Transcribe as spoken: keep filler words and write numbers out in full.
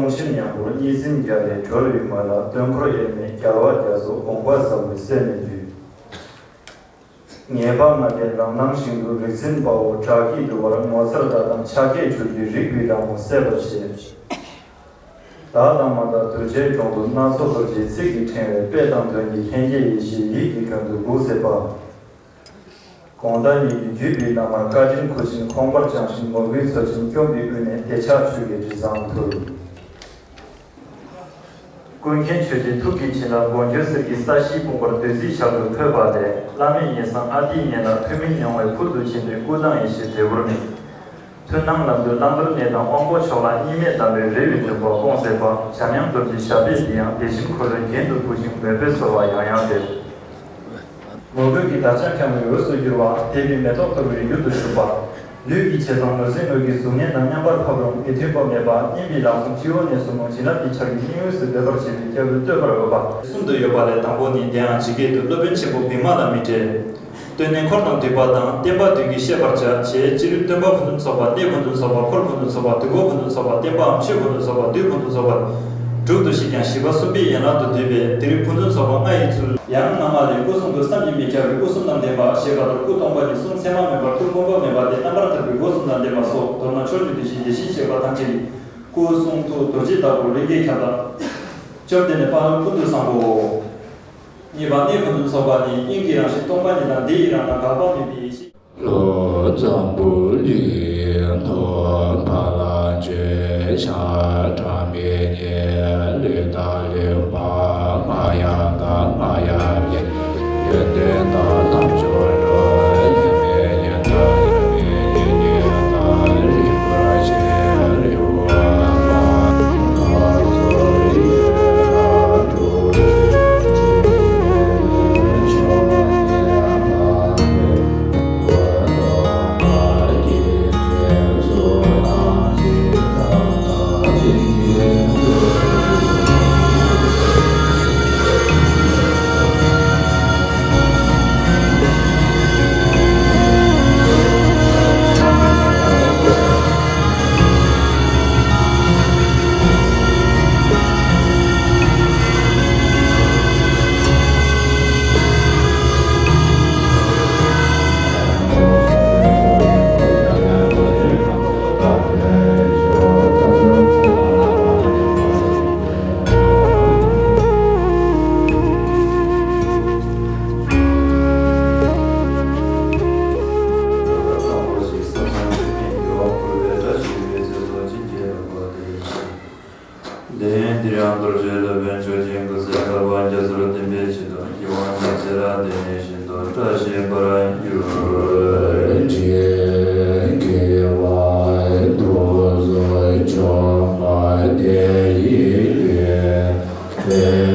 ཁོང་ཆེན་ཡང་པོར་གཉིས་འཛིན་རྒྱལ་བའི་གྲོལ་བའི་མ་ལ། སྟོན་འཁོར་དབྱེར་མེད་རྒྱལ་བ་རྒྱ་མཚོ། དགོངས་པ་ཟབ་མོའི་སེམས་ནི་བསྡུས། ངེས་པ་ལྔ་ལྡན་རང་སྣང་ཞིང་དུ་རིག་འཛིན་དཔའ་བོ་བྲག་གི་འདུ་བར་ངོ་མཚར་ལྟ་སྟངས་ཕྱག་རྒྱས་བཅུ་བཞི་རིག་པའི་རང་ངོ་གསལ་བར་བྱེད། བདག་དང་མ་བདག་གདུལ་བྱའི་གྲོང་དུ་སྣ་ཚོགས་རྡོ་རྗེའི་ཚིག་གི་ཕྲེང་བས་དཔེ་དང་དོན་གྱི་ལྷན་སྐྱེས་ཡེ་ཤེས་ཡིད་ཀྱི་དོན་དུ་འགུགས་མཛད་པ། དགོང་དག་ཉིད་ཀྱི་བརྒྱུད་པའི་བླ་མར་བཀའ་དྲིན་ཁུར་ཆེན་ཁོང་པར་བཅངས་ཤིང་མོས་གུས་ཚོལ་ཆེན་སྐྱོང་བའི་དབུས་ནས་བདེ་ཆགས་ཆོས་ཀྱི་དྲི་བཟང་འཐུལ། ཀུན་མཁྱེན་ཆོས་རྗེའི་ཐུགས་ཀྱི་བྱིན་རླབས་མགོན་ཁྱོད་གསེར་གྱི་ས་གཞིའི་དཔུང་པར་བདུད་རྩིའི་ཞལ་དུ་འཕོས་པ་ལས། བླ་མེད་ཉེས་གསང་ཨ་ཏིའི་ཉེ་ལ་ཐུན་མིན་མྱོང་བའི་ཕུལ་དུ་ཕྱིན་པའི་སྐུ་མདངས་ཡེ་ཤེས་འབྲས་བུར་སྨིན། མཐུན་སྣང་ལམ་དུ་བླང་དོར་གནས་དང་དབང་པོ་ཕྱོགས་ལ་གཉིས་མེད་གདམས་པའི་རེ་བའི་འདུན་པ་སྐོང་མཛད་པ། འཇམ་དབྱངས་རྡོ་རྗེའི་ཞབས་པད་འདི་ཡང་བདེ་ཆེན་འཁོར་ལོའི་རྒྱན་དུ་བུ་ཆུང་མོས་པའི་ཚོར་བ་ཡང་ཡང་སྟེར། མོས་གུས་ཀྱི་དར་དཔྱངས་འཁྱམས་པའི་འོས་སུ་གྱུར་པ། དད་པའི་མེ་ཏོག་འཐོར་བའི་ཡུལ་དུ་གྱུར་པ། ལུས་ཀྱི་བྱད་བཟང་ནོར་རྫས་དངོས་ཀྱི་གཟུགས་བརྙན་དང་མཉམ་པར་ཕབ་རུང་མི་མཐུན་པ་མེད་པ། སྙན་པའི་ལག་ཟུང་སྤྱི་བོ་ནས་ཟུར་མོ་བྱིན་རླབས་ཀྱི་ཆར་གྱིས་སྙིང་དབུས་སུ་འབེབས་པར་བྱེད་པའི་སྐྱབས་འགྲོ་བསྟོད་པར་འོས་པ། གསུམ་དུ་ཡོད་པ་ལས་དང་པོ་ནི། དེའང་ཇི་སྐད་དུ། སློབ་དཔོན་ཆེན་པོ་བི་མ་ལ་མི་ཏྲས། སྟོན་ནས་འཁོར་དང་འདུས་པ་དང་། བསྟན་པ་དོན་གྱི་བཤད་པར་བྱ། ཞེས་སྤྱིར་སྟོན་པ་ཕུན་སུམ་ཚོགས་པ། གནས་ཕུན་སུམ་ཚོགས་པ། འཁོར་ཕུན་སུམ་ཚོགས་པ། འདུས་སྒོ་ཕུན་སུམ་ཚོགས་པ། བསྟན་པའམ་ཆོས་ཕུན་སུམ་ཚོགས་པ། བདུད་ཕུན་སུམ་ཚོགས་པ། དྲུག་ཏུ་བཤད་ཀྱང་བཞི་པ་གསུམ་པའི་ཡན་ལག་ཏུ་འདུས་པས། དེ་རིང་ཕུན་སུམ་ཚོགས་པ་ལྔ་ཡི་ཚུལ། ཡང་སྔ་མ་ལས། སྐུ་གསུང་ཐུགས་བསམ་གྱིས་མི་ཁྱབ་པའི་སྐུ་གསུམ་དང་ལྡན་པ་ཞེས་པ་ལྟར། སྐུ་སྟོང་པ་ཉིད་གསུམ། མཚན་མ་མེད་པ། སྐུ་མངོན་པ་མེད་པ་སྟེ། རྣམ་པར་ཐར་པའི་སྒོ་གསུམ་དང་ལྡན་པ་སོགས། མདོར་ན་ཕྱོགས་བཅུ་དུས་བཞིའི་བདེ་གཤེགས་ཞེས་པ་ཐམས་ཅད་ཀྱི་སྐུ་གསུང་ཐུགས་རྡོ་རྗེ་ལྟ་བུ་ལྷན་སྐྱེས་ཁྱབ་བདག་བཅོམ་ལྡན་འདས་དཔལ་ཀུན་ཏུ་བཟང་པོའོ། གཉིས་པ་གནས་ཕུན་སུམ་ཚོགས་པ་ནི། དབྱིངས་ཀྱི་རང་བཞིན་སྟོང་པ་ཉིད་དང་། དེ་ཡི་རང་སྣང་འགག་པ་མེད་པའི་ཡེ་ཤེས། ལྷོ་འཛམ་བུ་གླིང་མཐོ། ཕ་ལ་བྱེ་ཤ་གྲངས་མེད་ཉིད། ལུས་དང་ལུས་མ་སྔ་ཡང་དང་སྔ་ཡང་རྒྱས། ཡོན་ཏན་དང་ལྷ་མཆོག་འགྲོ། ཡེངས་མེད་ཡོན་དང་ཡེངས་མེད་ཡོན་ཏན་རིན་པོ་ཆེ་རི་བོ་དམར་པོ་ལ་སོགས་ཡོན་ཏན་དྲུག་ཅུ་ཆེ་ཆུང་མ་ཡང་དག་པའི། ལྡན་འདིར་ཡང་རྡོ་རྗེ་སློབ་དཔོན་ཆོས་ཀྱི་སྐུ་ཚེ་བསྐལ་པ་བརྒྱ་ཟུར་བརྟན་པའི་ཆེད་དུ། ཡིད་དབང་ལྡན་ཚེ་རབས་འདི་ནས་བཞིན་དུ་བཀྲ་ཤིས་པར་གྱུར་ཅིག། དགེ་བ་དུས་གསུམ་མཆོག་མ་དེ་ཡི་ཡོན་ཏན།